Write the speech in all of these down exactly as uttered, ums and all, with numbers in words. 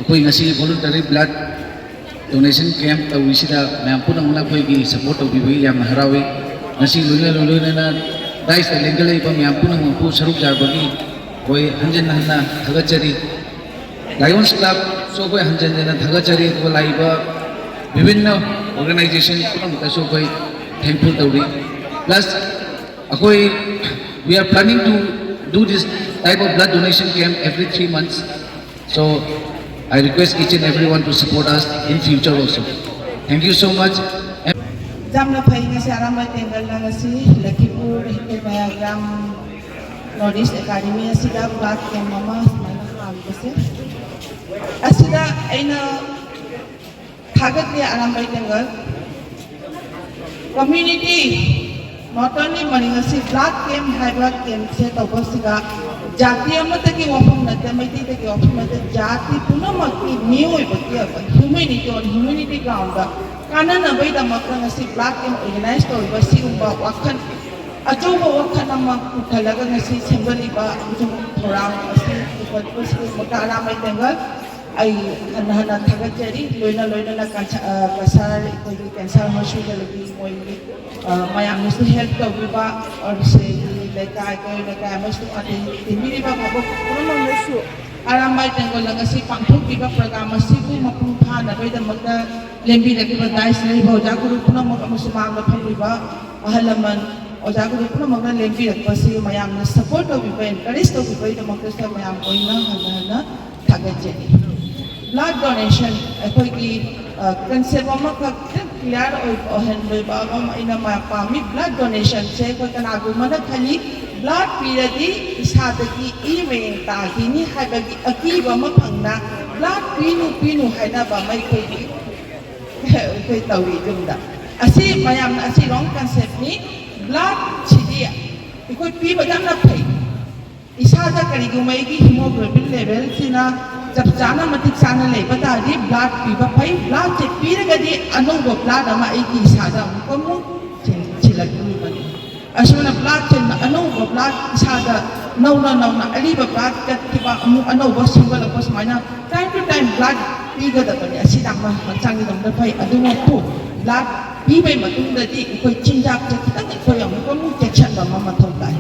ꯑꯩꯈꯣꯏ ꯉꯁꯤ voluntary blood donation camp ꯇꯧꯔꯤꯁꯤꯗ ꯃꯌꯥꯝ ꯄꯨꯝꯅꯃꯛꯅ ꯑꯩꯈꯣꯏꯒꯤ support ꯇꯧꯕꯤꯕꯒꯤ ꯌꯥꯝꯅ ꯍꯔꯥꯎꯏ꯫ ꯉꯁꯤ ꯂꯣꯏꯅ ꯂꯣꯏꯅꯅ dais ꯇ ꯂꯦꯡꯈꯠꯂꯛꯏꯕ ꯃꯌꯥꯝ ꯄꯨꯝꯅꯃꯛꯄꯨ ꯁꯔꯨꯛ ꯌꯥꯕꯒꯤ ꯑꯩꯈꯣꯏ ꯍꯟꯖꯤꯟ ꯍꯟꯅ ꯊꯥꯒꯠꯆꯔꯤ꯫ Lions Club ꯁꯨ ꯑꯩꯈꯣꯏ ꯍꯟꯖꯤꯟ ꯍꯟꯅ ꯊꯥꯒꯠꯆꯔꯤ꯫ ꯑꯗꯨꯒ ꯂꯥꯛꯏꯕ ꯕꯤꯚꯤꯟꯅ organization ꯄꯨꯝꯅꯃꯛꯇꯁꯨ ꯑꯩꯈꯣꯏ thankful ꯇꯧꯔꯤ꯫ Plus ꯑꯩꯈꯣꯏ, we are planning to do this type of blood donation camp every three months. So I request each and everyone to support us in future also. Thank you so much. ꯌꯥꯝꯅ ꯐꯩ꯫ ꯉꯁꯤ ꯑꯔꯥꯝꯕꯥꯏ ꯇꯦꯡꯒꯜꯅ ꯉꯁꯤ ꯂꯈꯤꯄꯨꯔ ꯍꯤꯡꯒꯣꯜ ꯃꯌꯥ gram North East Academy ꯑꯁꯤꯗ blood camp ꯑꯃ ꯁꯨꯃꯥꯏꯅ ꯍꯥꯡꯕꯁꯦ꯫ ꯑꯁꯤꯗ ꯑꯩꯅ ꯊꯥꯒꯠꯂꯤ ꯑꯔꯥꯝꯕꯥꯏ ꯇꯦꯡꯒꯜ꯫ Community, not only ꯃꯔꯤꯡ ꯑꯁꯤ blood camp ꯍꯥꯏꯕ camp ꯁꯦ ꯇꯧꯕꯁꯤꯗ ꯖꯥꯇꯤ ꯑꯃꯠꯇꯒꯤ ꯋꯥꯐꯝ ꯅꯠꯇꯦ, ꯃꯩꯇꯩꯗꯒꯤ ꯋꯥꯐꯝ ꯅꯠꯇꯦ, ꯖꯥꯇꯤ ꯄꯨꯝꯅꯃꯛꯀꯤ ꯃꯤꯑꯣꯏꯕꯒꯤ ꯑꯣꯏꯕ humanity on humanity ground ꯗ ꯀꯥꯟꯅꯅꯕꯒꯤꯗꯃꯛꯇ ꯉꯁꯤ blood camp organize ꯇꯧꯔꯤꯕ ꯁꯤꯒꯨꯝꯕ ꯋꯥꯈꯜ, ꯑꯆꯧꯕ ꯋꯥꯈꯜ ꯑꯃ ꯄꯨꯈꯠꯂꯒ ꯉꯁꯤ ꯁꯦꯝꯒꯠꯂꯤꯕ ꯑꯗꯨꯒꯨꯝꯕ ꯊꯧꯔꯥꯡ ꯑꯁꯤ ꯄꯨꯈꯠꯄꯁꯤꯒꯤꯗꯃꯛꯇ ꯑꯔꯥꯝꯕꯥꯏ ꯇꯦꯡꯒꯜ ꯑꯩ ꯍꯟꯅ ꯍꯟꯅ ꯊꯥꯒꯠꯆꯔꯤ꯫ ꯂꯣꯏꯅ ꯂꯣꯏꯅꯅ ꯀꯟꯁ-, ꯑ, ꯀꯁꯥꯔ ꯑꯩꯈꯣꯏꯒꯤ cancer hospital ꯒꯤ ꯃꯣꯏꯒꯤ, ꯑ, ꯃꯌꯥꯝꯅꯁꯨ help ꯇꯧꯕꯤꯕ, ꯑꯣꯔꯁꯦꯒꯤ ꯂꯩꯀꯥꯏ, ꯀꯩꯔꯣꯏ ꯂꯩꯀꯥꯏ ꯑꯃꯁꯨꯡ ꯑꯇꯩ ꯇꯤꯟꯕꯤꯔꯤꯕ ꯚꯥꯕꯣꯛ ꯄꯨꯝꯅꯃꯛꯅꯁꯨ ꯑꯔꯥꯝꯕꯥꯏ ꯇꯦꯡꯒꯣꯜ ꯉꯁꯤ ꯄꯥꯡꯊꯣꯛꯄꯤꯕ program ꯑꯁꯤꯕꯨ ꯃꯄꯨꯡ ꯐꯥꯅꯕꯒꯤꯗꯃꯛꯇ ꯂꯦꯡꯕꯤꯔꯛꯂꯤꯕ dais ꯂꯩꯔꯤꯕ ꯑꯣꯖꯥ ꯒꯨꯔꯨ ꯄꯨꯝꯅꯃꯛ ꯑꯃꯁꯨꯡ ꯃꯥꯡꯗ ꯐꯝꯂꯤꯕ ꯑꯍꯜ ꯂꯃꯟ, ꯑꯣꯖꯥ ꯒꯨꯔꯨ ꯄꯨꯝꯅꯃꯛꯅ ꯂꯦꯡꯕꯤꯔꯛꯄꯁꯤ ꯃꯌꯥꯝꯅ support ꯇꯧꯕꯤꯕ, encourage ꯇꯧꯕꯤꯕꯒꯤꯗꯃꯛꯇꯁꯨ ꯃꯌꯥꯝ ꯂꯣꯏꯅ ꯍꯟꯅ ꯍꯟꯅ ꯊꯥꯒꯠꯆꯔꯤ꯫ Blood donation ꯑꯩꯈꯣꯏꯒꯤ, ꯑ, concept ꯑꯃꯈꯛ ꯈꯤꯇꯪ clear ꯑꯣꯏ-, ꯑꯣꯏꯍꯟꯕ ꯑꯃ ꯑꯩꯅ ꯃ-, ꯄꯥꯝꯃꯤ꯫ Blood donation ꯁꯦ ꯑꯩꯈꯣꯏ ꯀꯅꯥꯒꯨꯝꯕꯅ ꯈꯜꯂꯤ, blood ꯄꯤꯔꯗꯤ ꯏꯁꯥꯗꯒꯤ ꯏ ꯃꯌꯦꯡ ꯇꯥꯈꯤꯅꯤ ꯍꯥꯏꯕꯒꯤ ꯑꯀꯤꯕ ꯑꯃ ꯐꯪꯅ blood ꯄꯤꯅꯨ ꯄꯤꯅꯨ ꯍꯥꯏꯅꯕ ꯑꯃ ꯑꯩꯈꯣꯏꯒꯤ ꯑꯩꯈꯣꯏ ꯇꯧꯏ ꯌꯨꯝꯗ꯫ ꯑꯁꯤ ꯃꯌꯥꯝꯅ ꯑꯁꯤ wrong concept ꯅꯤ꯫ Blood ꯁꯤꯗꯤ ꯑꯩꯈꯣꯏ ꯄꯤꯕ ꯌꯥꯝꯅ ꯐꯩ꯫ ꯏꯁꯥꯗ ꯀꯔꯤꯒꯨꯝꯕ ꯑꯩꯒꯤ hemoglobin level ꯁꯤꯅ ꯆꯞ ꯆꯥꯅ ꯃꯇꯤꯛ ꯆꯥꯅ ꯂꯩꯕ ꯇꯥꯔꯗꯤ blood ꯄꯤꯕ ꯐꯩ꯫ Blood ꯁꯦ ꯄꯤꯔꯒꯗꯤ ꯑꯅꯧꯕ blood ꯑꯃ ꯑꯩꯒꯤ ꯏꯁꯥꯗ ꯑꯃꯨꯛꯀ ꯑꯃꯨꯛ ꯁꯤꯜ-, ꯁꯤꯜꯂꯛꯇꯣꯔꯤꯕꯅꯤ꯫ ꯑꯁꯨꯝꯅ blood ꯁꯦ ꯑꯅꯧꯕ blood ꯏꯁꯥꯗ ꯅꯧꯅ ꯅꯧꯅ ꯑꯔꯤꯕ blood ꯀꯠꯈꯤꯕ ꯑꯃꯨꯛ ꯑꯅꯧꯕ ꯁꯦꯝꯒꯠꯂꯛꯄ ꯁꯨꯃꯥꯏꯅ time to time ꯕ꯭ꯂꯠ ꯄꯤꯒꯗꯕꯅꯤ, ꯑꯁꯤꯅ ꯑꯃ ꯍꯛꯆꯥꯡꯒꯤꯗꯃꯛꯇ ꯐꯩ꯫ ꯑꯗꯨꯅ ꯇꯨ, ꯕ꯭ꯂꯠ ꯄꯤꯕꯒꯤ ꯃꯇꯨꯡꯗꯗꯤ ꯑꯩꯈꯣꯏ ꯆꯤꯟꯖꯥꯛꯁꯦ ꯈꯤꯇꯪ ꯑꯩꯈꯣꯏ ꯑꯃꯨꯛꯀ ꯑꯃꯨꯛ ꯆꯦꯛꯁꯤꯟꯕ ꯑꯃ ꯃꯊꯧ ꯇꯥꯏ꯫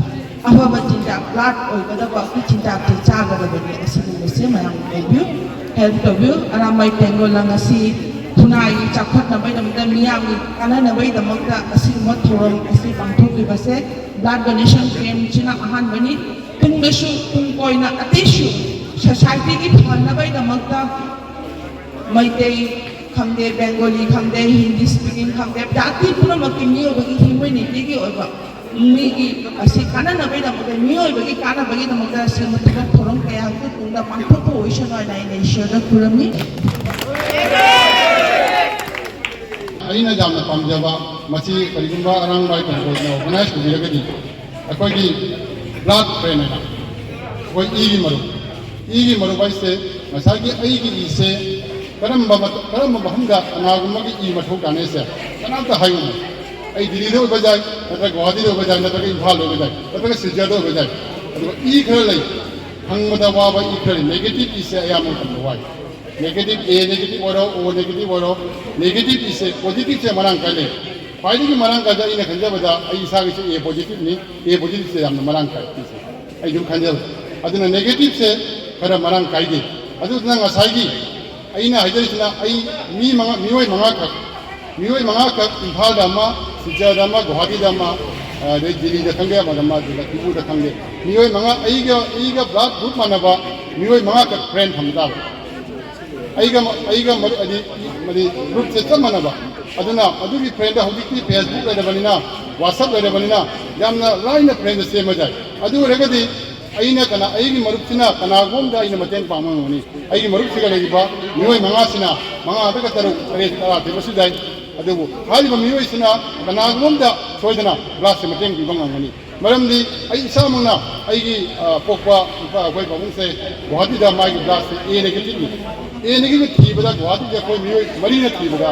ꯑꯐꯕ ꯆꯤꯟꯖꯥꯛ, ꯕ꯭ꯂꯠ ꯑꯣꯏꯒꯗꯕ ꯑꯩꯈꯣꯏ ꯆꯤꯟꯖꯥꯛꯁꯦ ꯆꯥꯒꯗꯕꯅꯤ꯫ ꯑꯁꯤꯒꯨꯝꯕꯁꯦ ꯃꯌꯥꯝ ꯇꯧꯕꯤꯌꯨ, ꯍꯦꯜꯞ ꯇꯧꯕꯤꯌꯨ꯫ ꯑꯔꯥꯝꯕꯥꯏ ꯇꯦꯡꯒꯣꯜ ꯂꯪ ꯑꯁꯤ ꯈꯨꯟꯅꯥꯏꯒꯤ ꯆꯥꯎꯈꯠꯅꯕꯒꯤꯗꯃꯛꯇ, ꯃꯤꯌꯥꯝꯒꯤ ꯀꯥꯟꯅꯅꯕꯒꯤꯗꯃꯛꯇ ꯑꯁꯤꯒꯨꯝꯕ ꯊꯧꯔꯝ ꯑꯁꯤ ꯄꯥꯡꯊꯣꯛꯂꯤꯕꯁꯦ ꯕ꯭ꯂꯠ ꯗꯣꯅꯦꯁꯟ ꯀꯦꯝꯞꯁꯤꯅ ꯑꯍꯥꯟꯕꯅꯤ꯫ ꯇꯨꯡꯗꯁꯨ, ꯇꯨꯡ ꯀꯣꯏꯅ ꯑꯇꯩꯁꯨ ꯁꯣꯁꯥꯏꯇꯤꯒꯤ ꯐꯅꯕꯒꯤꯗꯃꯛꯇ ꯃꯩꯇꯩ ꯈꯪꯗꯦ, ꯕꯦꯡꯒꯣꯂꯤ ꯈꯪꯗꯦ, ꯍꯤꯟꯗꯤ ꯁ꯭ꯄꯤꯀꯤꯡ ꯈꯪꯗꯦ, ꯖꯥꯇꯤ ꯄꯨꯝꯅꯃꯛꯀꯤ ꯃꯤꯑꯣꯏꯕꯒꯤ ꯍ꯭ꯌꯨꯃꯦꯅꯤꯇꯤꯒꯤ ꯑꯣꯏꯕ ꯃꯤꯒꯤ ꯑꯁꯤ ꯀꯥꯟꯅꯅꯕꯒꯤꯗꯃꯛꯇ, ꯃꯤꯑꯣꯏꯕꯒꯤ ꯀꯥꯟꯅꯕꯒꯤꯗꯃꯛꯇ ꯑꯁꯤꯒꯨꯝꯕ ꯊꯕꯛ ꯊꯧꯔꯝ ꯀꯌꯥ ꯑꯃꯁꯨ ꯇꯨꯡꯗ ꯄꯥꯡꯊꯣꯛꯄ ꯑꯣꯏꯁꯅꯨ ꯍꯥꯏꯅ ꯑꯩꯅ ꯏꯁꯣꯔꯗ ꯈꯨꯔꯨꯝꯃꯤ꯫ ꯑꯩꯅ ꯌꯥꯝꯅ ꯄꯥꯝꯖꯕ, ꯃꯁꯤ ꯀꯔꯤꯒꯨꯝꯕ ꯑꯔꯥꯡꯕꯥꯏ ꯇꯦꯡꯒꯣꯜꯅ ꯑꯣꯔꯒꯅꯥꯏꯖ ꯇꯧꯕꯤꯔꯒꯗꯤ, ꯑꯩꯈꯣꯏꯒꯤ ꯕ꯭ꯂꯠ ꯐ꯭ꯔꯦꯟ ꯍꯥꯏꯅ, ꯑꯩꯈꯣꯏ ꯏꯒꯤ ꯃꯔꯨꯞ, ꯏꯒꯤ ꯃꯔꯨꯞ ꯍꯥꯏꯁꯦ ꯉꯁꯥꯏꯒꯤ ꯑꯩꯒꯤ ꯏꯁꯦ ꯀꯔꯝꯕ ꯃꯇ-, ꯀꯔꯝꯕ ꯃꯐꯝꯗ ꯀꯅꯥꯒꯨꯝꯕꯒꯤ ꯏ ꯃꯊꯧ ꯇꯥꯅꯩꯁꯦ ꯀꯅꯥꯝꯇ ꯍꯥꯏ ꯉꯝꯃꯣꯏ꯫ ꯑꯩ ꯗꯤꯜꯂꯤꯗ ꯑꯣꯏꯕ ꯌꯥꯏ, ꯅꯠꯇ꯭ꯔꯒ ꯒꯨꯋꯥꯍꯥꯇꯤꯗ ꯑꯣꯏꯕ ꯌꯥꯏ, ꯅꯠꯇ꯭ꯔꯒ ꯏꯝꯐꯥꯜꯗ ꯑꯣꯏꯕ ꯌꯥꯏ, ꯅꯠꯇ꯭ꯔꯒ ꯁꯤꯜꯆꯔꯗ ꯑꯣꯏꯕ ꯌꯥꯏ꯫ ꯑꯗꯨꯒ ꯏ ꯈꯔ ꯂꯩ, ꯐꯪꯕꯗ ꯋꯥꯕ ꯏ ꯈꯔ ꯂꯩ, ꯅꯦꯒꯦꯇꯤꯚ ꯏꯁꯦ ꯑꯌꯥꯝꯕ ꯃꯇꯝꯗ ꯋꯥꯏ꯫ ꯅꯦꯒꯦꯇꯤꯚ, ꯑꯦ ꯅꯦꯒꯦꯇꯤꯚ ꯑꯣꯏꯔꯣ, ꯑꯣ ꯅꯦꯒꯦꯇꯤꯚ ꯑꯣꯏꯔꯣ, ꯅꯦꯒꯦꯇꯤꯚ ꯏꯁꯦ, ꯄꯣꯖꯤꯇꯤꯚꯁꯦ ꯃꯔꯥꯡ ꯀꯥꯏ ꯂꯩ꯫ ꯈ꯭ꯋꯥꯏꯗꯒꯤ ꯃꯔꯥꯡ ꯀꯥꯏꯕ ꯑꯩꯅ ꯈꯟꯖꯕꯗ ꯑꯩ ꯏꯁꯥꯒꯤꯁꯨ ꯑꯦ ꯄꯣꯖꯤꯇꯤꯚꯅꯤ, ꯑꯦ ꯄꯣꯖꯤꯇꯤꯚꯁꯦ ꯌꯥꯝꯅ ꯃꯔꯥꯡ ꯀꯥꯏ ꯏꯁꯦ꯫ ꯑꯩ ꯑꯗꯨꯝ ꯈꯟꯖꯕ꯫ ꯑꯗꯨꯅ ꯅꯦꯒꯦꯇꯤꯚꯁꯦ ꯈꯔ ꯃꯔꯥꯡ ꯀꯥꯏꯗꯦ꯫ ꯑꯗꯨꯗꯨꯅ ꯉꯁꯥꯏꯒꯤ ꯑꯩꯅ ꯍꯥꯏꯖꯔꯤꯁꯤꯅ, ꯑꯩ ꯃꯤ ꯃꯉꯥ, ꯃꯤꯑꯣꯏ ꯃꯉꯥꯈꯛ, ꯃꯤꯑꯣꯏ ꯃꯉꯥꯈꯛ, ꯏꯝꯐꯥꯜꯗ ꯑꯃ, ꯁꯤꯜꯆꯔꯗ ꯑꯃ, ꯒꯨꯋꯥꯍꯥꯇꯤꯗ ꯑꯃ, ꯑꯗꯩ ꯗꯤꯜꯂꯤꯗ ꯈꯪꯗꯦ, ꯑꯃꯗ ꯑꯃ, ꯑꯗꯨꯗ ꯗꯤꯕ꯭ꯔꯨꯗ ꯈꯪꯗꯦ, ꯃꯤꯑꯣꯏ ꯃꯉꯥ, ꯑꯩꯒ, ꯑꯩꯒ ꯕ꯭ꯂꯠ ꯒ꯭ꯔꯨꯞ ꯃꯥꯟꯅꯕ ꯃꯤꯑꯣꯏ ꯃꯉꯥꯈꯛ ꯐ꯭ꯔꯦꯟ ꯊꯝꯕ ꯇꯥꯕ꯫ ꯑꯩꯒ ꯃ-, ꯑꯩꯒ ꯃꯔꯨꯞ, ꯍꯥꯏꯗꯤ, ꯃꯥꯗꯤ ꯒ꯭ꯔꯨꯞꯁꯦ ꯆꯞ ꯃꯥꯟꯅꯕ꯫ ꯑꯗꯨꯅ ꯑꯗꯨꯒꯤ ꯐ꯭ꯔꯦꯟꯗ ꯍꯧꯖꯤꯛꯇꯤ ꯐꯦꯁꯕꯨꯛ ꯂꯩꯔꯕꯅꯤꯅ, ꯋꯥꯆꯞ ꯂꯩꯔꯕꯅꯤꯅ ꯌꯥꯝꯅ ꯂꯥꯏꯅ ꯐ꯭ꯔꯦꯟꯗ ꯁꯦꯝꯕ ꯌꯥꯏ꯫ ꯑꯗꯨ ꯑꯣꯏꯔꯒꯗꯤ ꯑꯩꯅ ꯀꯅꯥ, ꯑꯩꯒꯤ ꯃꯔꯨꯞꯁꯤꯅ ꯀꯅꯥꯒꯨꯝꯗ ꯑꯩꯅ ꯃꯇꯦꯡ ꯄꯥꯡꯕ ꯉꯝꯒꯅꯤ? ꯑꯩꯒꯤ ꯃꯔꯨꯞꯁꯤꯒ ꯂꯩꯔꯤꯕ ꯃꯤꯑꯣꯏ ꯃꯉꯥꯁꯤꯅ, ꯃꯉꯥꯗꯒ ꯇꯔꯨꯛ, ꯇꯔꯦꯠ, ꯇꯔꯥ ꯊꯤꯕꯁꯨ ꯌꯥꯏ꯫ ꯑꯗꯨꯕꯨ ꯍꯥꯏꯔꯤꯕ ꯃꯤꯑꯣꯏꯁꯤꯅ ꯀꯅꯥꯒꯨꯝꯗ ꯁꯣꯏꯗꯅ ꯕ꯭ꯂꯥꯁꯁꯦ ꯃꯇꯦꯡ ꯄꯤꯕ ꯉꯝꯒꯅꯤ꯫ ꯃꯔꯝꯗꯤ ꯑꯩ ꯏꯁꯥꯃꯛꯅ ꯑꯩꯒꯤ, ꯑ, ꯄꯣꯛꯄ ꯏꯄꯥ, ꯑꯩꯈꯣꯏ ꯄꯥꯕꯨꯡꯁꯦ ꯒꯨꯋꯥꯍꯥꯇꯤꯗ ꯃꯥꯒꯤ ꯕ꯭ꯂꯥꯁꯁꯦ ꯑꯦ ꯅꯦꯒꯦꯇꯤꯚꯅꯤ꯫ ꯑꯦ ꯅꯦꯒꯦꯇꯤꯚ ꯊꯤꯕꯗ ꯒꯨꯋꯥꯍꯥꯇꯤꯗ ꯑꯩꯈꯣꯏ ꯃꯤꯑꯣꯏ ꯃꯔꯤꯅ ꯊꯤꯕꯗ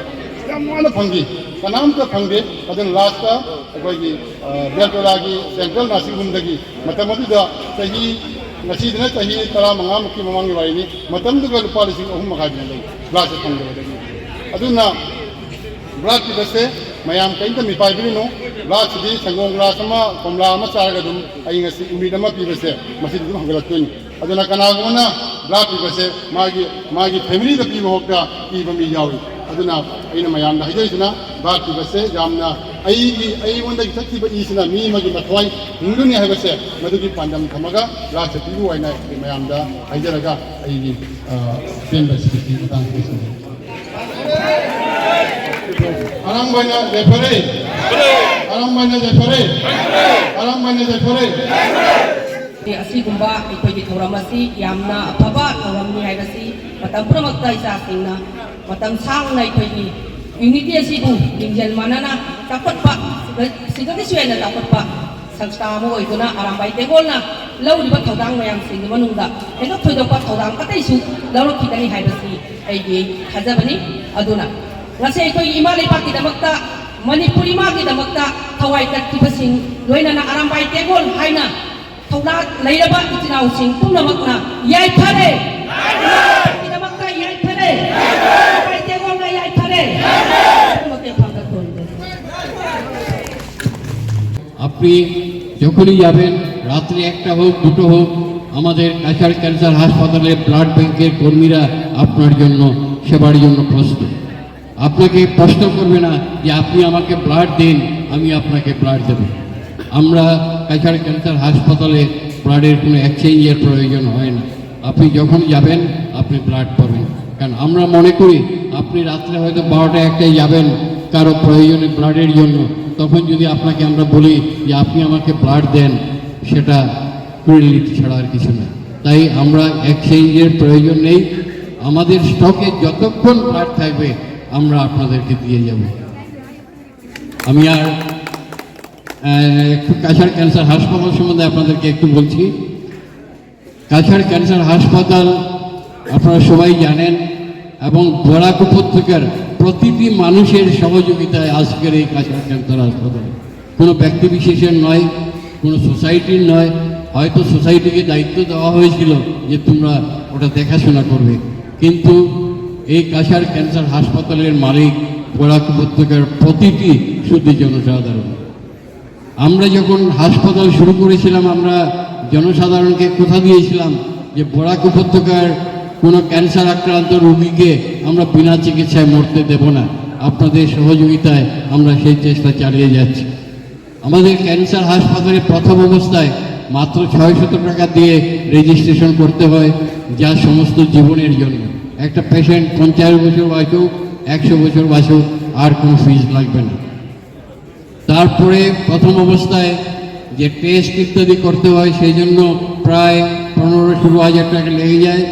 ꯌꯥꯝ ꯋꯥꯅ ꯐꯪꯈꯤ꯫ ꯀꯅꯥꯝꯇ ꯐꯪꯗꯦ꯫ ꯑꯗꯨꯅ ꯂꯥꯁꯇ ꯑꯩꯈꯣꯏꯒꯤ, ꯑ, ꯕꯦꯜꯇꯣꯂꯥꯒꯤ ꯁꯦꯟꯇ꯭ꯔꯦꯜ ꯅꯔꯁꯤꯡ ꯍꯣꯝꯗꯒꯤ ꯃꯇꯝ ꯑꯗꯨꯗ ꯆꯍꯤ ꯉꯁꯤꯗꯅ ꯆꯍꯤ ꯇꯔꯥꯃꯉꯥꯃꯨꯛꯀꯤ ꯃꯃꯥꯡꯒꯤ ꯋꯥꯔꯤꯅꯤ꯫ ꯃꯇꯝꯗꯨꯒ ꯂꯨꯄꯥ ꯂꯤꯁꯤꯡ ꯑꯍꯨꯝ ꯃꯈꯥꯏꯗꯅ ꯂꯩ ꯒ꯭ꯂꯥꯁꯁꯦ ꯐꯪꯗꯕꯗꯒꯤ꯫ ꯑꯗꯨꯅ ꯕ꯭ꯂꯥꯠ ꯄꯤꯕꯁꯦ ꯃꯌꯥꯝ ꯀꯔꯤꯝꯇ ꯃꯤꯄꯥꯏ ꯕꯤꯔꯨꯅꯨ꯫ ꯕ꯭ꯂꯥꯠꯁꯤꯗꯤ ꯁꯪꯒꯣꯝ ꯒ꯭ꯂꯥꯁ ꯑꯃ, ꯀꯣꯝꯂꯥ ꯑꯃ ꯆꯥꯔꯒ ꯑꯗꯨꯝ ꯑꯩ ꯉꯁꯤ ꯏꯃꯤꯠ ꯑꯃ ꯄꯤꯕꯁꯦ ꯃꯁꯤꯗꯤ ꯑꯗꯨꯝ ꯍꯧꯒꯠꯂꯛꯇꯣꯏꯅꯤ꯫ ꯑꯗꯨꯅ ꯀꯅꯥꯒꯨꯝꯕꯅ ꯕ꯭ꯂꯥꯠ ꯄꯤꯕꯁꯦ ꯃꯥꯒꯤ, ꯃꯥꯒꯤ ꯐꯦꯃꯤꯂꯤꯗ ꯄꯤꯕ ꯐꯥꯎꯗ ꯄꯤꯕ ꯃꯤ ꯌꯥꯎꯏ꯫ ꯑꯗꯨꯅ ꯑꯩꯅ ꯃꯌꯥꯝꯗ ꯍꯥꯏꯖꯔꯤꯁꯤꯅ ꯕ꯭ꯂꯥꯠ ꯄꯤꯕꯁꯦ ꯌꯥꯝꯅ ꯑꯩꯒꯤ, ꯑꯩꯉꯣꯟꯗꯒꯤ ꯆꯠꯈꯤꯕ ꯏꯁꯤꯅ ꯃꯤ ꯑꯃꯒꯤ ꯃꯊ꯭ꯋꯥꯏ ꯍꯤꯡꯗꯣꯏꯅꯤ ꯍꯥꯏꯕꯁꯦ ꯃꯗꯨꯒꯤ ꯄꯥꯟꯗꯝ ꯊꯝꯃꯒ ꯕ꯭ꯂꯥꯠꯁꯦ ꯄꯤꯕ ꯑꯣꯏꯅ ꯑꯩ ꯃꯌꯥꯝꯗ ꯍꯥꯏꯖꯔꯒ ꯑꯩꯒꯤ, ꯑ, ꯑꯄꯦꯟꯕ ꯁꯤꯒꯤ ꯃꯇꯥꯡꯗ ꯂꯣꯏꯁꯤꯟꯖꯔꯦ꯫ ꯑꯔꯥꯝꯕꯥꯏꯅ ꯌꯥꯏꯐꯔꯦ꯫ ꯑꯔꯥꯝꯕꯥꯏꯅ ꯌꯥꯏꯐꯔꯦ꯫ ꯑꯔꯥꯝꯕꯥꯏꯅ ꯌꯥꯏꯐꯔꯦ꯫ ꯑꯁꯤꯒꯨꯝꯕ ꯑꯩꯈꯣꯏꯒꯤ ꯊꯧꯔꯝ ꯑꯁꯤ ꯌꯥꯝꯅ ꯑꯐꯕ ꯊꯧꯔꯝꯅꯤ ꯍꯥꯏꯕꯁꯤ ꯃꯇꯝ ꯄꯨꯝꯅꯃꯛꯇ ꯏꯆꯥꯁꯤꯡꯅ ꯃꯇꯝ ꯁꯥꯡꯅ ꯑꯩꯈꯣꯏꯒꯤ ꯌꯨꯅꯤꯇꯤ ꯑꯁꯤꯕꯨ ꯂꯤꯡꯖꯦꯜ ꯃꯥꯟꯅꯅ ꯆꯥꯎꯈꯠꯄ, ꯁꯤꯗ-, ꯁꯤꯗꯒꯤꯁꯨ ꯍꯦꯟꯅ ꯆꯥꯎꯈꯠꯄ ꯁꯪꯁꯊꯥ ꯑꯃ ꯑꯣꯏꯗꯨꯅ ꯑꯔꯥꯝꯕꯥꯏ ꯇꯦꯡꯒꯣꯜꯅ ꯂꯧꯔꯤꯕ ꯊꯧꯗꯥꯡ ꯃꯌꯥꯝꯁꯤꯡꯒꯤ ꯃꯅꯨꯡꯗ ꯍꯦꯟꯗꯣꯛ ꯊꯣꯏꯗꯣꯛꯄ ꯊꯧꯗꯥꯡ ꯑꯇꯩꯁꯨ ꯂꯧꯔꯛꯈꯤꯒꯅꯤ ꯍꯥꯏꯕꯁꯤ ꯑꯩꯒꯤ ꯊꯥꯖꯕꯅꯤ꯫ ꯑꯗꯨꯅ ꯉꯁꯤ ꯑꯩꯈꯣꯏꯒꯤ ꯏꯃꯥ ꯂꯩꯕꯥꯛꯀꯤꯗꯃꯛꯇ, ꯃꯅꯤꯄꯨꯔ ꯏꯃꯥꯒꯤꯗꯃꯛꯇ ꯊꯋꯥꯏ ꯀꯠꯈꯤꯕꯁꯤꯡ, ꯂꯣꯏꯅꯅ ꯑꯔꯥꯝꯕꯥꯏ ꯇꯦꯡꯒꯣꯜ ꯍꯥꯏꯅ ꯊꯧꯅꯥ ꯂꯩꯔꯕ ꯏꯆꯤꯟ ꯏꯅꯥꯎꯁꯤꯡ ꯄꯨꯝꯅꯃꯛꯅ ꯌꯥꯏꯐꯔꯦ꯫ ꯒꯤꯗꯃꯛꯇ ꯌꯥꯏꯐꯔꯦ꯫ ꯑꯔꯥꯝꯕꯥꯏ ꯇꯦꯡꯒꯣꯜꯅ ꯌꯥꯏꯐꯔꯦ꯫ ꯄꯨꯝꯅꯃꯛꯀꯤ ꯐꯝꯗ ꯊꯣꯟꯕ꯫ আপনি যখনই যাবেন, রাত্রি একটা হোক, দুটো হোক, আমাদের কাছাড় ক্যান্সার হাসপাতালে ব্লাড ব্যাংকের কর্মীরা আপনার জন্য, সেবার জন্য প্রস্তুত। আপনাকে প্রশ্ন করবে না যে আপনি আমাকে ব্লাড দিন, আমি আপনাকে ব্লাড দেব। আমরা কাছাড় ক্যান্সার হাসপাতালে ব্লাডের কোনো এক্সচেঞ্জের প্রয়োজন হয় না। আপনি যখন যাবেন, আপনি ব্লাড পাবেন। কারণ আমরা মনে করি, আপনি রাত্রে হয়তো বারোটা একটায় যাবেন কারো প্রয়োজনে ব্লাডের জন্য, তখন যদি আপনাকে আমরা বলি যে আপনি আমাকে ব্লাড দেন, সেটা ক্রুয়েলিটি ছাড়া আর কিছু না। তাই আমরা এক্সচেঞ্জের প্রয়োজন নেই। আমাদের স্টকে যতক্ষণ ব্লাড থাকবে, আমরা আপনাদেরকে দিয়ে যাব। আমি আর আহ, একটু কাছাড় ক্যান্সার হাসপাতাল সম্বন্ধে আপনাদেরকে একটু বলছি। কাছাড় ক্যান্সার হাসপাতাল, আপনারা সবাই জানেন, এবং বরাক উপত্যকার প্রতিটি মানুষের সহযোগিতায় আজকের এই কাছাড় ক্যান্সার হাসপাতাল। কোনো ব্যক্তি বিশেষের নয়, কোনো সোসাইটির নয়, হয়তো সোসাইটিকে দায়িত্ব দেওয়া হয়েছিল যে তোমরা ওটা দেখাশোনা করবে, কিন্তু এই কাছাড় ক্যান্সার হাসপাতালের মালিক বরাক উপত্যকার প্রতিটি শুদ্ধ জনসাধারণ। আমরা যখন হাসপাতাল শুরু করেছিলাম, আমরা জনসাধারণকে কথা দিয়েছিলাম যে বরাক উপত্যকার কোনো ক্যান্সার আক্রান্ত রোগীকে আমরা বিনা চিকিৎসায় মরতে দেব না। আপনাদের সহযোগিতায় আমরা সেই চেষ্টা চালিয়ে যাচ্ছি। আমাদের ক্যান্সার হাসপাতালে প্রথম অবস্থায় মাত্র ছয়শত টাকা দিয়ে রেজিস্ট্রেশন করতে হয়, যা সমস্ত জীবনের জন্য। একটা পেশেন্ট পঞ্চাশ বছর বাঁচুক, একশো বছর বাঁচুক, আর কোনো ফিজ লাগবে না। তারপরে প্রথম অবস্থায় যে টেস্ট ইত্যাদি করতে হয়, সেই জন্য প্রায় পনেরো ষোলো হাজার টাকা লেগে যায়।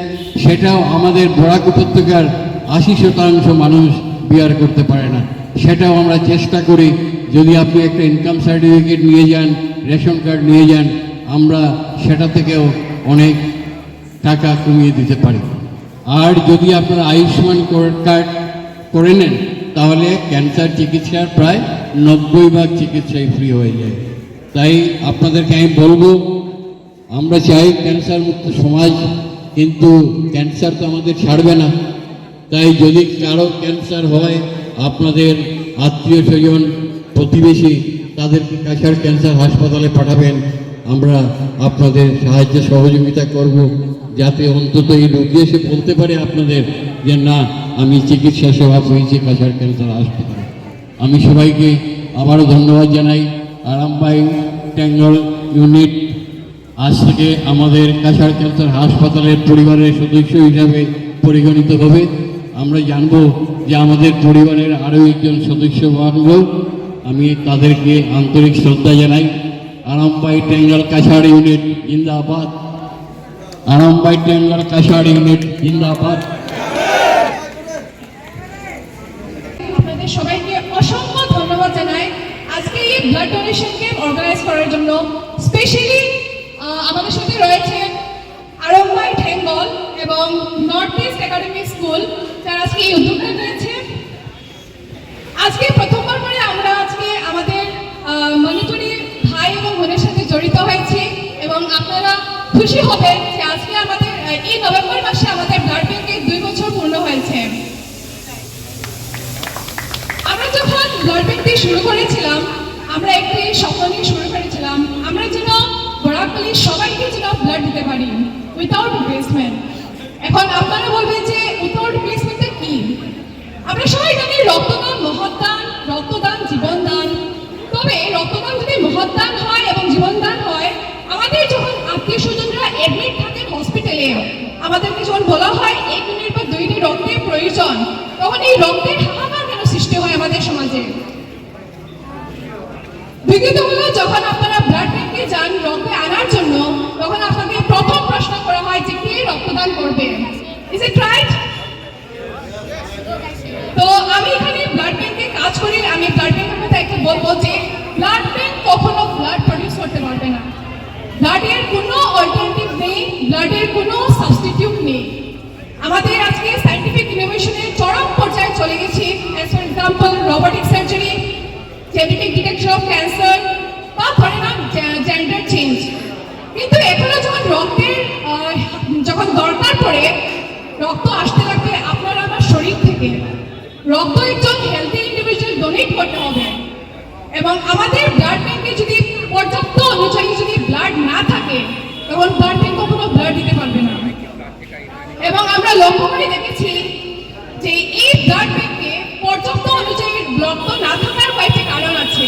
সেটাও আমাদের বরাক উপত্যকার আশি শতাংশ মানুষ বিয়ার করতে পারে না। সেটাও আমরা চেষ্টা করি, যদি আপনি একটা ইনকাম সার্টিফিকেট নিয়ে যান, রেশন কার্ড নিয়ে যান, আমরা সেটা থেকেও অনেক টাকা কমিয়ে দিতে পারি। আর যদি আপনারা আয়ুষ্মান কার্ড করে নেন, তাহলে ক্যান্সার চিকিৎসার প্রায় নব্বই ভাগ চিকিৎসাই ফ্রি হয়ে যায়। তাই আপনাদেরকে আমি বলবো, আমরা চাই ক্যান্সার মুক্ত সমাজ, কিন্তু ক্যান্সার তো আমাদের ছাড়বে না। তাই যদি কারো ক্যান্সার হয়, আপনাদের আত্মীয় স্বজন, প্রতিবেশী, তাদেরকে কাছাড় ক্যান্সার হাসপাতালে পাঠাবেন। আমরা আপনাদের সাহায্য সহযোগিতা করব, যাতে অন্তত এই রোগী এসে বলতে পারে আপনাদের যে, "না, আমি চিকিৎসা সেবা পেয়েছি কাছাড় ক্যান্সার হাসপাতালে।" আমি সবাইকে আবারও ধন্যবাদ জানাই। আরামবাগ টেঙ্গল ইউনিট আজ থেকে আমাদের কাছাড় ক্যান্সার হাসপাতালের পরিবারের সদস্য হিসাবে পরিগণিত হবে। আমরা জানবো যে আমাদের পরিবারের আরও একজন সদস্য বাড়ল। আমি তাদেরকে আন্তরিক শ্রদ্ধা জানাই। আরামবাগ টেঙ্গল কাছাড় ইউনিট জিন্দাবাদ। আরামবাগ টেঙ্গল কাছাড় ইউনিট জিন্দাবাদ। আপনাদের সবাইকে অসংখ্য ধন্যবাদ জানাই আজকে এই ব্লাড ডোনেশন ক্যাম্প অর্গানাইজ করার জন্য। স্পেশালি আমাদের সাথে রয়েছে আরম্বাই ঠেঙ্গল এবং নর্থ ইস্ট একাডেমি স্কুল, যারা আজকে এই উদ্যোগটা নিয়েছে। আজকে প্রথমবার করে আমরা আজকে আমাদের আহ, মণিপুরি ভাই এবং বোনের সাথে জড়িত হয়েছি এবং খুশি হবেন যে আজকে আমাদের আহ, এই নভেম্বর মাসে আমাদের ব্লাড ব্যাংকের দুই বছর পূর্ণ হয়েছে। আমরা যখন ব্লাড ব্যাংক দিয়ে শুরু করেছিলাম, আমরা একটি স্বপ্ন নিয়ে শুরু করেছিলাম, আমরা যেন বরাকপালির সবাইকে যেন ব্লাড দিতে পারি উইথাউট রিপ্লেসমেন্ট। এখন আপনারা বলবেন যে উইথাউট রিপ্লেসমেন্টটা কি? আমরা সবাই জানি রক্তদান মহৎ দান, রক্তদান জীবন দান। তবে রক্তদান যদি মহৎ দান হয় এবং জীবন দান হয়, আমাদের যখন আত্মীয় স্বজনরা অ্যাডমিট থাকেন হসপিটালে, আমাদেরকে যখন বলা হয় এক ইউনিট বা দুই ইউনিট রক্তের প্রয়োজন, তখন এই রক্তের হাহাকার কেন সৃষ্টি হয় আমাদের সমাজে? দ্বিতীয়ত হলো, যখন আপনারা ব্লাড ব্যাংকে যান রক্ত আনার জন্য, তখন আপনাকে প্রথম প্রশ্ন করা হয় যে কে রক্তদান করবে। Is it right? তো আমি এখানে ব্লাড ব্যাংকে কাজ করি, আমি ব্লাড ব্যাংকের কথা একটা বলবো যে ব্লাড ব্যাংক কখনো ব্লাড প্রডিউস করতে পারবে না। ব্লাডের কোনো অল্টারনেটিভ নেই, ব্লাডের কোনো সাবস্টিটিউট নেই। আমাদের আজকে সায়েন্টিফিক ইনোভেশনের চরম পর্যায়ে চলে গেছি। As for example, robotic surgery, genetic detection of cancer, বা ধরে নেন জেন্ডার চেঞ্জ। কিন্তু এখনো যখন রক্তের আহ, যখন দরকার পড়ে, রক্ত আসতে লাগবে আপনার আমার শরীর থেকে। রক্ত একজন হেলদি ইন্ডিভিজুয়াল ডোনেট করতে হবে। এবং আমাদের ব্লাড ব্যাংকে যদি পর্যাপ্ত অনুযায়ী যদি ব্লাড না থাকে, তখন ব্লাড ব্যাংক কখনো ব্লাড দিতে পারবে না। এবং আমরা লক্ষ্য করে দেখেছি যে এই ব্লাড ব্যাংকে পর্যাপ্ত অনুযায়ী রক্ত না থাকার কয়েকটি কারণ আছে।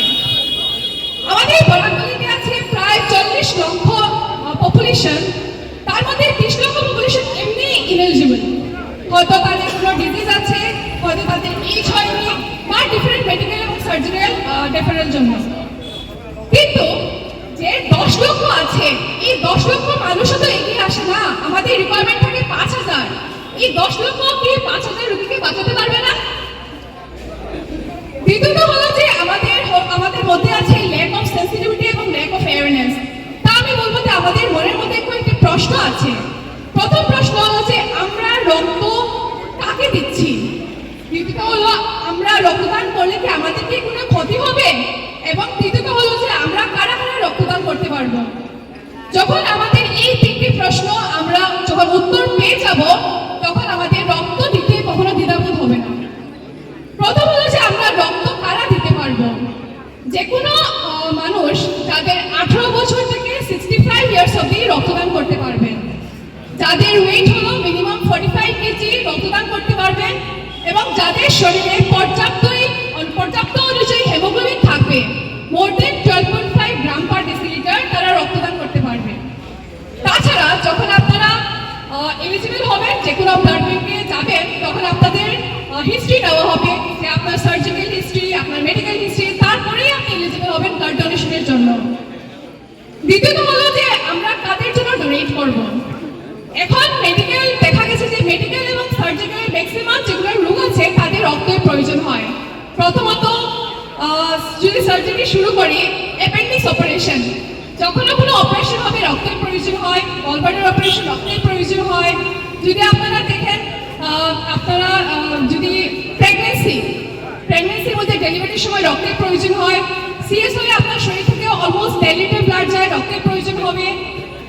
আমাদের বরাকপালিতে আছে প্রায় চল্লিশ লক্ষ পপুলেশন, তার মধ্যে ত্রিশ লক্ষ পপুলেশন এমনি ইনএলিজিবল। হয়তো তাদের কোনো ডিজিজ আছে, হয়তো তাদের এজ হয়নি, বা ডিফারেন্ট মেডিকেল এবং সার্জারিক্যাল ডেফারের জন্য। কিন্তু যে দশ লক্ষ আছে, এই দশ লক্ষ মানুষও তো এগিয়ে আসে না। আমাদের রিকোয়ারমেন্ট থাকে পাঁচ হাজার। এই দশ লক্ষ কি পাঁচ হাজার রুগীকে বাঁচাতে পারবে না? দ্বিতীয়ত হলো যে আমাদের হ- আমাদের মধ্যে আছে ল্যাক অফ সেন্সিটিভিটি এবং ল্যাক অফ অ্যাওয়ারনেস। তা আমি বলবো যে আমাদের মনের মধ্যে একটু একটা প্রশ্ন আছে। প্রথম প্রশ্ন হলো যে আমরা রক্ত কাকে দিচ্ছি? দ্বিতীয়ত হলো, আমরা রক্তদান করলে কি আমাদের কি কোনো ক্ষতি হবে? এবং তৃতীয়ত হলো যে আমরা কারা কারা রক্তদান করতে পারবো? যখন আমাদের এই তিন প্রশ্ন আমরা যখন উত্তর পেয়ে যাব, তখন আমাদের রক্ত দিতে কখনো দ্বিধাবোধ হবে না। প্রথম হলো যে আমরা রক্ত কারা দিতে পারবো। যে কোনো আহ, মানুষ যাদের আঠারো বছর থেকে সিক্সটি ফাইভ ইয়ার্স অবধি রক্তদান করতে পারবেন, যাদের ওয়েট হলো মিনিমাম ফর্টি ফাইভ কেজি, রক্তদান করতে পারবেন, এবং যাদের শরীরে পর্যাপ্তই পর্যাপ্ত অনুযায়ী হিমোগ্লোবিন থাকবে, more than twelve point five gram per decilitre, তারা রক্তদান করতে পারবে। তাছাড়া যখন আপনারা এলিজিবল হবেন, যে কোনো ব্লাড ব্যাংকে যাবেন, তখন আপনাদের হিস্ট্রি নেওয়া হবে, যে আপনার সার্জিক্যাল হিস্ট্রি, আপনার মেডিকেল হিস্ট্রি, তারপরেই আপনি এলিজিবল হবেন ব্লাড ডোনেশনের জন্য। দ্বিতীয়ত হলো যে আমরা কাদের জন্য ডোনেট করব। এখন মেডিকেল, দেখা গেছে যে মেডিকেল এবং সার্জিক্যাল ম্যাক্সিমাম যেগুলো রোগ আছে, তাদের রক্তের প্রয়োজন হয়। প্রথমত আহ, যদি সার্জারি শুরু করি, অ্যাপেন্ডিক্স অপারেশন, যখনও কোনো অপারেশন হবে, রক্তের প্রয়োজন হয়। গলব্লাডার অপারেশন, রক্তের প্রয়োজন হয়। যদি আপনারা দেখেন, আহ, আপনারা আহ, যদি প্রেগনেন্সি প্রেগনেন্সির মধ্যে ডেলিভারির সময় রক্তের প্রয়োজন হয়, সিএস হলে আপনার শরীর থেকে অলমোস্ট দেড় লিটার ব্লাড যায়, রক্তের প্রয়োজন হবে।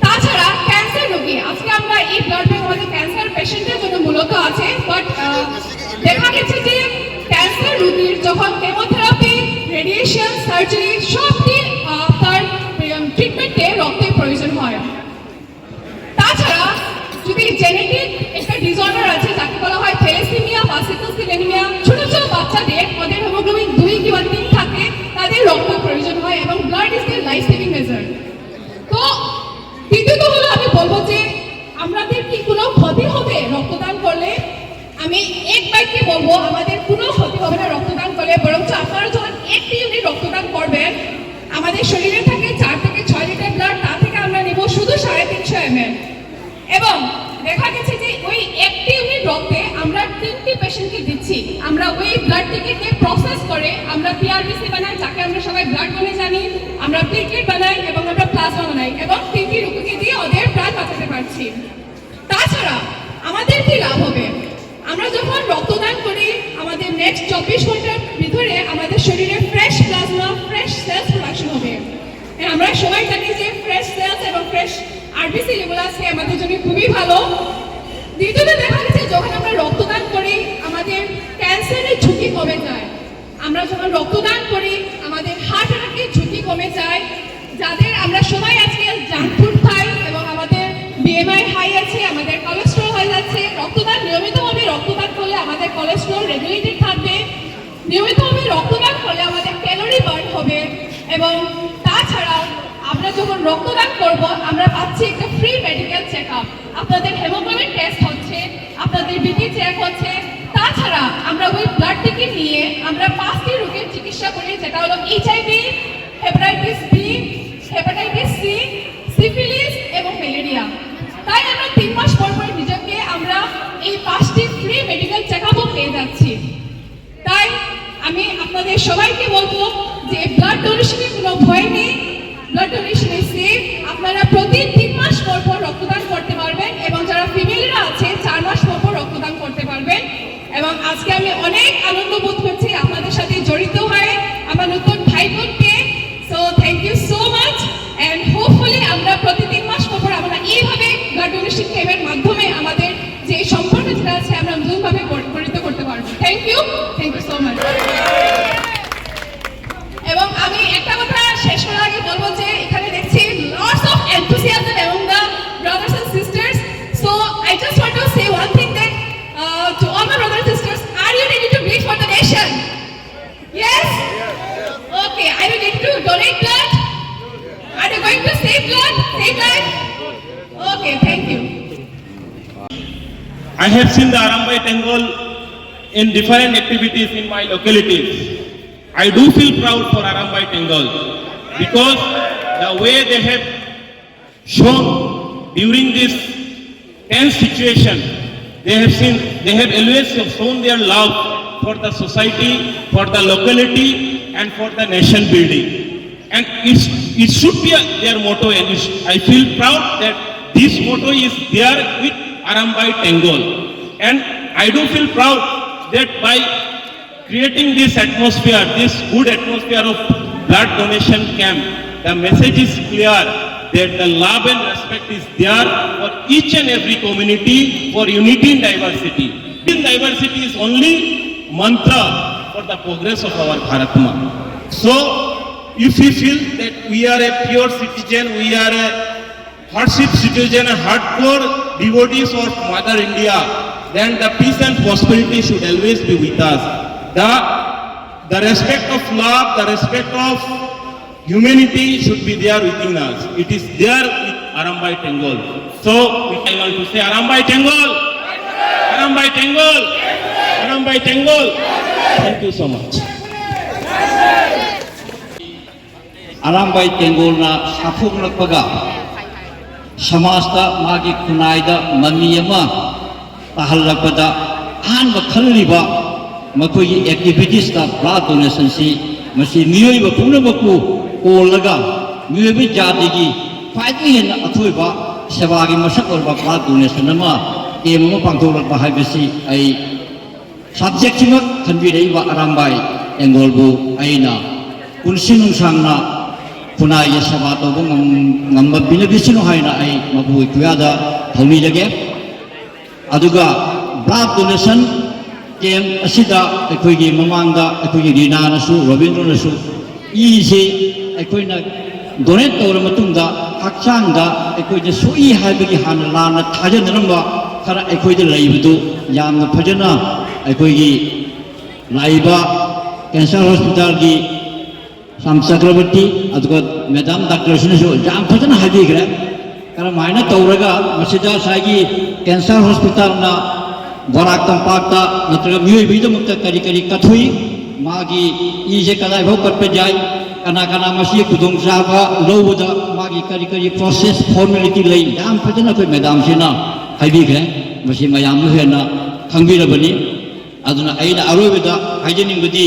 তাছাড়া ক্যান্সার রোগী, আজকে আমরা এই ব্লাড ব্যাংক আমাদের ক্যান্সার পেশেন্টের জন্য মূলত আছে, বাট দেখা গেছে যে ক্যান্সার রোগীর যখন কেমোথেরাপি, রেডিয়েশন, সার্জারি, সবটি আহ, তার ট্রিটমেন্টে রক্তের প্রয়োজন হয়। তাছাড়া যদি জেনেটিক একটা ডিসঅর্ডার আছে, যাকে বলা হয় থ্যালাসেমিয়া বা সিকল সেল অ্যানিমিয়া, ছোট ছোট বাচ্চাদের, ওদের হিমোগ্লোবিন দুই কিংবা তিন থাকে, তাদের রক্ত প্রয়োজন হয় এবং blood is the life saving measure. তো দ্বিতীয়ত হলো, আমি বলবো যে আমাদের কি কোনো ক্ষতি হবে রক্তদান করলে? আমি এক বাক্যে বলবো, আমাদের কোনো ক্ষতি হবে না রক্তদান করলে। বরঞ্চ আপনারা যখন একটি ইউনিট রক্তদান করবেন, আমাদের শরীরে থাকে চার থেকে ছয় লিটার ব্লাড, তা থেকে আমরা নেব শুধু সাড়ে তিনশো এমএল। এবং দেখা গেছে যে ওই একটি ইউনিট রক্তে আমরা তিনটি পেশেন্টকে দিচ্ছি। আমরা ওই ব্লাডটিকে প্রসেস করে আমরা পিআরবিসি বানাই, যাকে আমরা সবাই ব্লাড ডোনেট জানি, আমরা প্লেটলেট বানাই এবং আমরা প্লাজমা বানাই, এবং তিনটি রোগীকে দিয়ে ওদের প্রাণ বাঁচাতে পারছি। তাছাড়া আমাদের কি লাভ হবে? আমরা যখন রক্তদান করি, আমাদের নেক্সট চব্বিশ ঘন্টার ভিতরে আমাদের শরীরে fresh plasma, fresh cells production হবে। হ্যাঁ, আমরা সবাই জানি যে ফ্রেশ সেলস এবং ফ্রেশ আরবিসি যেগুলো আছে আমাদের জন্য খুবই ভালো। দ্বিতীয়ত দেখা গেছে যখন আমরা রক্তদান করি আমাদের ক্যান্সারের ঝুঁকি কমে যায়। আমরা যখন রক্তদান করি আমাদের হার্ট অ্যাটাকের ঝুঁকি কমে যায়। যাদের আমরা সবাই আজকে জাঙ্ক ফুড খাই এবং আমাদের বিএমআই হাই আছে, আমাদের কোলেস্ট্রল হাই আছে, রক্তদান নিয়মিতভাবে রক্তদান করলে আমাদের কোলেস্ট্রল রেগুলেটেড থাকবে। নিয়মিতভাবে রক্তদান করলে আমাদের ক্যালোরি বার্ন হবে এবং তাছাড়াও আমরা যখন রক্তদান করব আমরা পাচ্ছি একটা ফ্রি মেডিকেল চেক আপ। আপনাদের হিমোগ্লোবিন টেস্ট হচ্ছে, আপনাদের বিপি চেক হচ্ছে। তাছাড়া আমরা ওই ব্লাড থেকে নিয়ে আমরা পাঁচটি রোগের চিকিৎসা করি, যেটা হলো H I V, hepatitis B, hepatitis C, syphilis এবং ম্যালেরিয়া। তাই আমরা তিন মাস পর পর নিজেকে আমরা এই পাঁচটি ফ্রি মেডিকেল চেক আপও পেয়ে যাচ্ছি। তাই আমি আপনাদের সবাইকে বলবো যে ব্লাড ডোনেশনের কোনো ভয় নেই, ব্লাড ডোনেশন ইজ সেফ। আপনারা প্রতি তিন মাস পর পর রক্তদান করতে পারবেন এবং যারা ফিমেলরা আছে চার মাস পর পর রক্তদান করতে পারবেন। এবং আজকে আমি অনেক আনন্দ বোধ করছি আপনাদের সাথে জড়িত হয়ে আমার নতুন ভাই বোন পেয়ে। So thank you so much. And hopefully আমরা প্রতি তিন মাস পর পর আমরা এইভাবে ব্লাড ডোনেশন ক্যাম্পের মাধ্যমে আমাদের যে সম্পর্ক যেটা আছে আমরা নতুনভাবে পরিণত করতে পারবো। Thank you, thank you so much. এবং আমি একটা কথা শেষ করার আগে বলবো যে এখানে দেখছি lots of enthusiasm among the brothers and sisters. So I just want to say one thing that uh, to all my brothers and sisters, are you ready to bleed for the nation? Yes? Okay, are you ready to donate blood? Are you going to save blood, save life? Okay, thank you. I have seen the Arambai Tenggol in different activities in my localities. I do feel proud for Arambai Tenggol because the way they have shown during this tense situation, they have seen, they have always shown their love for the society, for the locality, and for the nation building. And it's, it should be a, their motto, and it's, I feel proud that this motto is there with Arambai Tenggol. And I do feel proud that by creating this atmosphere, this good atmosphere of blood donation camp, the message is clear. that the love and respect is there for each and every community for unity in diversity. In diversity is only mantra for the progress of our Bharat Ma. So, if we feel that we are a pure citizen, we are a hardship citizen, a hardcore devotees of Mother India, then the peace and prosperity should always be with us. The, the respect of love, the respect of humanity should be there within us. It is there with Arambai Tenggol. So, I want to say Arambai Tenggol, Arambai Tenggol, Arambai Tenggol. Thank you so much. Arambai ꯇꯦꯡꯒꯣꯜꯅ ꯁꯥꯐꯣꯛꯂꯛꯄꯒ ꯁꯃꯥꯖꯇ ꯃꯥꯒꯤ ꯈꯨꯟꯅꯥꯏꯗ ꯃꯃꯤ ꯑꯃ ꯇꯥꯍꯜꯂꯛꯄꯗ ꯑꯍꯥꯟꯕ ꯈꯜꯂꯤꯕ ꯃꯈꯣꯏꯒꯤ ꯑꯦꯛꯇꯤꯚꯤꯇꯤꯁꯇ ꯕ꯭ꯂꯥꯗ ꯗꯣꯅꯦꯁꯟꯁꯤ ꯃꯁꯤ ꯃꯤꯑꯣꯏꯕ ꯄꯨꯝꯅꯃꯛꯄꯨ ꯀꯣꯜꯂꯒ ꯃꯤꯑꯣꯏꯕ ꯖꯥꯇꯤꯒꯤ ꯈ꯭ꯋꯥꯏꯗꯒꯤ ꯍꯦꯟꯅ ꯑꯊꯣꯏꯕ ꯁꯦꯕꯥꯒꯤ ꯃꯁꯛ ꯑꯣꯏꯕ ꯕ꯭ꯂꯥꯗ ꯗꯣꯅꯦꯁꯟ ꯑꯃ ꯀꯦꯝ ꯑꯃ ꯄꯥꯡꯊꯣꯛꯂꯛꯄ ꯍꯥꯏꯕꯁꯤ ꯑꯩ ꯁꯕꯖꯦꯛꯁꯤꯃꯛ ꯈꯟꯕꯤꯔꯛꯏꯕ ꯑꯔꯥꯝꯕꯥꯏ ꯇꯦꯡꯒꯣꯜꯕꯨ ꯑꯩꯅ ꯄꯨꯟꯁꯤ ꯅꯨꯡꯁꯥꯡꯅ ꯈꯨꯟꯅꯥꯏꯒꯤ ꯁꯦꯕꯥ ꯇꯧꯕ ꯉꯝ- ꯉꯝꯕ ꯄꯤꯅꯕꯤꯁꯅꯨ ꯍꯥꯏꯅ ꯑꯩ ꯃꯄꯨꯒꯤ ꯈꯨꯌꯥꯗ ꯊꯧꯅꯤꯖꯒꯦ꯫ ꯑꯗꯨꯒ ꯕ꯭ꯂꯥꯗ ꯗꯣꯅꯦꯁꯟ ꯀꯦꯝ ꯑꯁꯤꯗ ꯑꯩꯈꯣꯏꯒꯤ ꯃꯃꯥꯡꯗ ꯑꯩꯈꯣꯏꯒꯤ ꯔꯤꯅꯥꯅꯁꯨ ꯔꯣꯕꯤꯟꯗ꯭ꯔꯣꯅꯁꯨ ꯏꯁꯤ ꯑꯩꯈꯣꯏꯅ ꯗꯣꯅꯦꯠ ꯇꯧꯔ ꯃꯇꯨꯡꯗ ꯍꯛꯆꯥꯡꯗ ꯑꯩꯈꯣꯏꯗ ꯁꯣꯛꯏ ꯍꯥꯏꯕꯒꯤ ꯍꯥꯟꯅ ꯂꯥꯟꯅ ꯊꯥꯖꯅꯔꯝꯕ ꯈꯔ ꯑꯩꯈꯣꯏꯗ ꯂꯩꯕꯗꯨ ꯌꯥꯝꯅ ꯐꯖꯅ ꯑꯩꯈꯣꯏꯒꯤ ꯂꯥꯛꯏꯕ ꯀꯦꯟꯁꯔ ꯍꯣꯁꯄꯤꯇꯥꯜꯒꯤ ꯁꯥꯝ ꯆꯀ꯭ꯔꯕꯔꯇꯤ ꯑꯗꯨꯒ ꯃꯦꯗꯥꯝ ꯗꯥꯛꯇꯔꯁꯤꯅꯁꯨ ꯌꯥꯝ ꯐꯖꯅ ꯍꯥꯏꯕꯤꯈ꯭ꯔꯦ꯫ ꯀꯔꯝꯍꯥꯏꯅ ꯇꯧꯔꯒ ꯃꯁꯤꯗ ꯉꯁꯥꯏꯒꯤ ꯀꯦꯟꯁꯔ ꯍꯣꯁꯄꯤꯇꯥꯜꯅ ꯕꯣꯔꯥꯛ ꯇꯝꯄꯥꯛꯇ ꯅꯠꯇ꯭ꯔꯒ ꯃꯤꯑꯣꯏꯕꯒꯤꯗꯃꯛꯇ ꯀꯔꯤ ꯀꯔꯤ ꯀꯠꯊꯣꯛꯏ, ꯃꯥꯒꯤ ꯏꯁꯦ ꯀꯗꯥꯏꯐꯥꯎ ꯀꯠꯄ ꯌꯥꯏ, ꯀꯅꯥ ꯀꯅꯥ ꯃꯁꯤ ꯈꯨꯗꯣꯡꯆꯥꯕ ꯂꯧꯕꯗ ꯃꯥꯒꯤ ꯀꯔꯤ ꯀꯔꯤ ꯄ꯭ꯔꯣꯁꯦꯁ ꯐꯣꯔꯃꯦꯂꯤꯇꯤ ꯂꯩ, ꯌꯥꯝ ꯐꯖꯅ ꯑꯩꯈꯣꯏ ꯃꯦꯗꯥꯝꯁꯤꯅ ꯍꯥꯏꯕꯤꯈ꯭ꯔꯦ꯫ ꯃꯁꯤ ꯃꯌꯥꯝꯅ ꯍꯦꯟꯅ ꯈꯪꯕꯤꯔꯕꯅꯤ꯫ ꯑꯗꯨꯅ ꯑꯩꯅ ꯑꯔꯣꯏꯕꯗ ꯍꯥꯏꯖꯅꯤꯡꯕꯗꯤ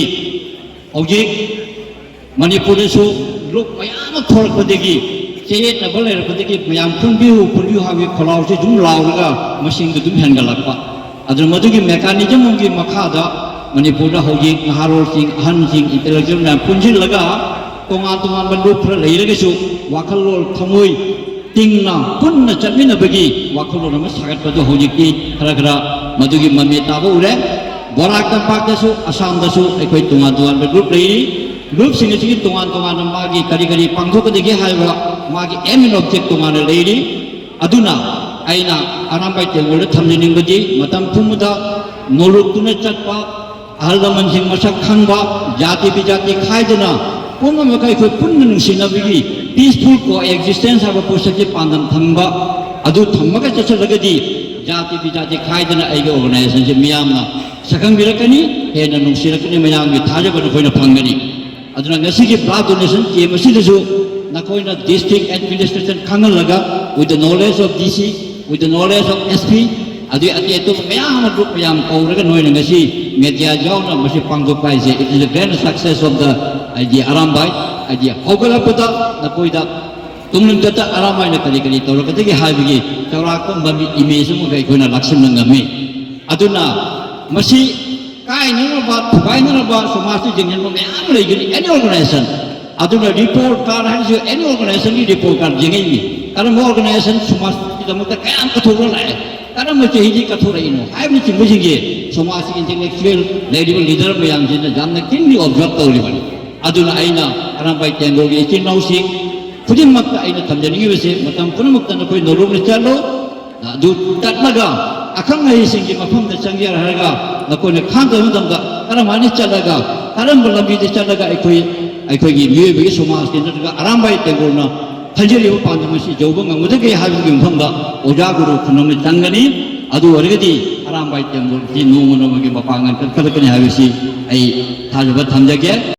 ꯍꯧꯖꯤꯛ ꯃꯅꯤꯄꯨꯔꯗꯁꯨ ꯂꯣꯛ ꯃꯌꯥꯝ ꯑꯃ ꯊꯣꯛꯂꯛꯄꯗꯒꯤ ꯆꯌꯦꯠꯅꯕ ꯂꯩꯔꯛꯄꯗꯒꯤ ꯃꯌꯥꯝ ꯄꯨꯟꯕꯤꯌꯨ ꯄꯨꯟꯕꯤꯌꯨ ꯍꯥꯏꯕꯒꯤ ꯈꯣꯜꯂꯥꯎꯁꯦ ꯑꯗꯨꯝ ꯂꯥꯎꯔꯒ ꯃꯁꯤꯡꯗꯣ ꯑꯗꯨꯝ ꯍꯦꯟꯒꯠꯂꯛꯄ꯫ ꯑꯗꯨꯅ ꯃꯗꯨꯒꯤ ꯃꯦꯀꯥꯅꯤꯖꯝ ꯑꯃꯒꯤ ꯃꯈꯥꯗ ꯃꯅꯤꯄꯨꯔꯗ ꯍꯧꯖꯤꯛ ꯅꯍꯥꯔꯣꯜꯁꯤꯡ, ꯑꯍꯟꯁꯤꯡ, ꯏꯟꯇꯦꯂꯦꯛꯆꯨꯋꯦꯜ ꯃꯌꯥꯝ ꯄꯨꯟꯁꯤꯜꯂꯒ ꯇꯣꯉꯥꯟ ꯇꯣꯉꯥꯟꯕ ꯂꯨꯞ ꯈꯔ ꯂꯩꯔꯒꯁꯨ ꯋꯥꯈꯜꯂꯣꯟ ꯊꯃꯣꯏ ꯇꯤꯡꯅ ꯄꯨꯟꯅ ꯆꯠꯃꯤꯟꯅꯕꯒꯤ ꯋꯥꯈꯜꯂꯣꯟ ꯑꯃ ꯁꯥꯒꯠꯄꯗꯨ ꯍꯧꯖꯤꯛꯇꯤ ꯈꯔ ꯈꯔ ꯃꯗꯨꯒꯤ ꯃꯃꯤ ꯇꯥꯕ ꯎꯔꯦ꯫ ꯕꯣꯔꯥꯛ ꯇꯝꯄꯥꯛꯇꯁꯨ, ꯑꯁꯥꯝꯗꯁꯨ ꯑꯩꯈꯣꯏ ꯇꯣꯉꯥꯟ ꯇꯣꯉꯥꯟꯕ ꯂꯨꯞ ꯂꯩꯔꯤ꯫ ꯂꯨꯞꯁꯤꯡ ꯑꯁꯤꯒꯤ ꯇꯣꯉꯥꯟ ꯇꯣꯉꯥꯟꯅ ꯃꯥꯒꯤ ꯀꯔꯤ ꯀꯔꯤ ꯄꯥꯡꯊꯣꯛꯀꯗꯒꯦ ꯍꯥꯏꯕ ꯃꯥꯒꯤ aim and object ꯇꯣꯉꯥꯟꯅ ꯂꯩꯔꯤ꯫ ꯑꯗꯨꯅ ꯑꯩꯅ ꯑꯔꯥꯝꯕꯥꯏ ꯇꯦꯡꯒꯣꯜꯗ ꯊꯝꯖꯅꯤꯡꯕꯗꯤ ꯃꯇꯝ ꯄꯨꯝꯕꯗ ꯅꯣꯂꯨꯛꯇꯨꯅ ꯆꯠꯄ, ꯑꯍꯜ ꯂꯃꯟꯁꯤꯡ ꯃꯁꯛ ꯈꯪꯕ, ꯖꯥꯇꯤ ꯕꯤꯖꯥꯇꯤ ꯈꯥꯏꯗꯅ ꯄꯨꯝꯅꯃꯛ ꯑꯩꯈꯣꯏ ꯄꯨꯟꯅ ꯅꯨꯡꯁꯤꯅꯕꯒꯤ peaceful coexistence ꯍꯥꯏꯕ ꯄꯣꯠꯁꯛꯁꯤ ꯄꯥꯟꯗꯝ ꯊꯝꯕ, ꯑꯗꯨ ꯊꯝꯃꯒ ꯆꯠꯆꯔꯒꯗꯤ ꯖꯥꯇꯤ ꯕꯤꯖꯥꯇꯤ ꯈꯥꯏꯗꯅ ꯑꯩꯒꯤ organizationꯁꯤ ꯃꯤꯌꯥꯝꯅ ꯁꯛꯈꯪꯕꯤꯔꯛꯀꯅꯤ, ꯍꯦꯟꯅ ꯅꯨꯡꯁꯤꯔꯛꯀꯅꯤ, ꯃꯌꯥꯝꯒꯤ ꯊꯥꯖꯕ ꯅꯈꯣꯏꯅ ꯐꯪꯒꯅꯤ꯫ ꯑꯗꯨꯅ ꯉꯁꯤꯒꯤ blood donation camp ꯑꯁꯤꯗꯁꯨ ꯅꯈꯣꯏꯅ district administration ꯈꯪꯍꯜꯂꯒ, with the knowledge of D C, with the knowledge of S P, ꯑꯗꯨꯒꯤ ꯑꯇꯩ ꯑꯇꯣꯞꯄ ꯃꯌꯥꯝ ꯑꯃ group ꯃꯌꯥꯝ ꯀꯧꯔꯒ ꯅꯣꯏꯅ ꯉꯁꯤ media ꯌꯥꯎꯅ ꯃꯁꯤ ꯄꯥꯡꯊꯣꯛꯄ ꯍꯥꯏꯁꯦ, it is a grand success of the, ꯍꯥꯏꯗꯤ, ꯑꯔꯥꯝꯕꯥꯏ, ꯍꯥꯏꯗꯤ, ꯍꯧꯒꯠꯂꯛꯄꯗ ꯅꯈꯣꯏꯗ ꯇꯨꯡꯂꯝꯆꯠꯇ ꯑꯔꯥꯝꯕꯥꯏꯅ ꯀꯔꯤ ꯀꯔꯤ ꯇꯧꯔꯛꯀꯗꯒꯦ ꯍꯥꯏꯕꯒꯤ ꯆꯥꯎꯔꯥꯛꯄ ꯃꯃꯤ image ꯑꯃꯒ ꯑꯩꯈꯣꯏꯅ ꯂꯥꯛꯁꯤꯟꯕ ꯉꯝꯃꯤ꯫ ꯑꯗꯨꯅ ꯃꯁꯤ ꯀꯥꯏꯅꯅꯕ, ꯊꯨꯒꯥꯏꯅꯅꯕ ꯁꯃꯥꯖꯇ ꯌꯦꯡꯁꯤꯟꯕ ꯃꯌꯥꯝ ꯂꯩꯒꯅꯤ, any organization꯫ ꯑꯗꯨꯅ report card ꯍꯥꯏꯔꯤꯁꯨ any organizationꯒꯤ report card ꯌꯦꯡꯉꯛꯏꯅꯤ꯫ ꯀꯔꯝꯕ organization ꯁꯃꯥꯖꯀꯤꯗꯃꯛꯇ ꯀꯌꯥꯝ ꯀꯠꯊꯣꯛꯂ ꯂꯥꯛꯑꯦ, ꯀꯔꯝꯕ ꯆꯍꯤꯗꯤ ꯀꯠꯊꯣꯔꯛꯏꯅꯣ ꯍꯥꯏꯕꯅꯆꯤꯡꯕꯁꯤꯡꯁꯦ ꯁꯃꯥꯖꯀꯤ intellectual ꯂꯩꯔꯤꯕ leader ꯃꯌꯥꯝꯁꯤꯅ ꯌꯥꯝꯅ keenly observe ꯇꯧꯔꯤꯕꯅꯤ꯫ ꯑꯗꯨꯅ ꯑꯩꯅ ꯑꯔꯥꯝꯕꯥꯏ ꯇꯦꯡꯒꯣꯜꯒꯤ ꯏꯆꯤꯟ ꯏꯅꯥꯎꯁꯤꯡ ꯈꯨꯗꯤꯡꯃꯛꯇ ꯑꯩꯅ ꯊꯝꯖꯅꯤꯡꯉꯤꯕꯁꯦ, ꯃꯇꯝ ꯄꯨꯝꯅꯃꯛꯇ ꯅꯈꯣꯏ ꯅꯣꯂꯨꯛꯅ ꯆꯠꯂꯨ꯫ ꯑꯗꯨ ꯆꯠꯂꯒ ꯑꯈꯪ ꯑꯍꯩꯁꯤꯡꯒꯤ ꯃꯐꯝꯗ ꯆꯪꯒꯦ ꯍꯥꯏꯔꯒ ꯅꯈꯣꯏꯅ ꯈꯪꯗꯕ ꯃꯇꯝꯗ ꯀꯔꯝ ꯍꯥꯏꯅ ꯆꯠꯂꯒ, ꯀꯔꯝꯕ ꯂꯝꯕꯤꯗ ꯆꯠꯂꯒ ꯑꯩꯈꯣꯏ, ꯑꯩꯈꯣꯏꯒꯤ ꯃꯤꯑꯣꯏꯕꯒꯤ ꯁꯃꯥꯖꯀꯤ ꯅꯠꯇ꯭ꯔꯒ ꯑꯔꯥꯝꯕꯥꯏ ꯇꯦꯡꯒꯣꯜꯅ ꯈꯟꯖꯔꯤꯕ ꯄꯥꯟꯗꯝ ꯑꯁꯤ ꯌꯧꯕ ꯉꯝꯒꯗꯒꯦ ꯍꯥꯏꯕꯒꯤ ꯃꯐꯝꯗ ꯑꯣꯖꯥ ꯒꯨꯔꯨ ꯈꯨꯟꯅꯝꯅ ꯆꯪꯒꯅꯤ꯫ ꯑꯗꯨ ꯑꯣꯏꯔꯒꯗꯤ ꯑꯔꯥꯝꯕꯥꯏ ꯇꯦꯡꯒꯣꯜꯁꯤ ꯅꯣꯡꯃ ꯅꯣꯡꯃꯒꯤ ꯃꯄꯥꯡꯒꯜ ꯀꯟꯈꯠꯂꯛꯀꯅꯤ ꯍꯥꯏꯕꯁꯤ ꯑꯩ ꯊꯥꯖꯕ ꯊꯝꯖꯒꯦ꯫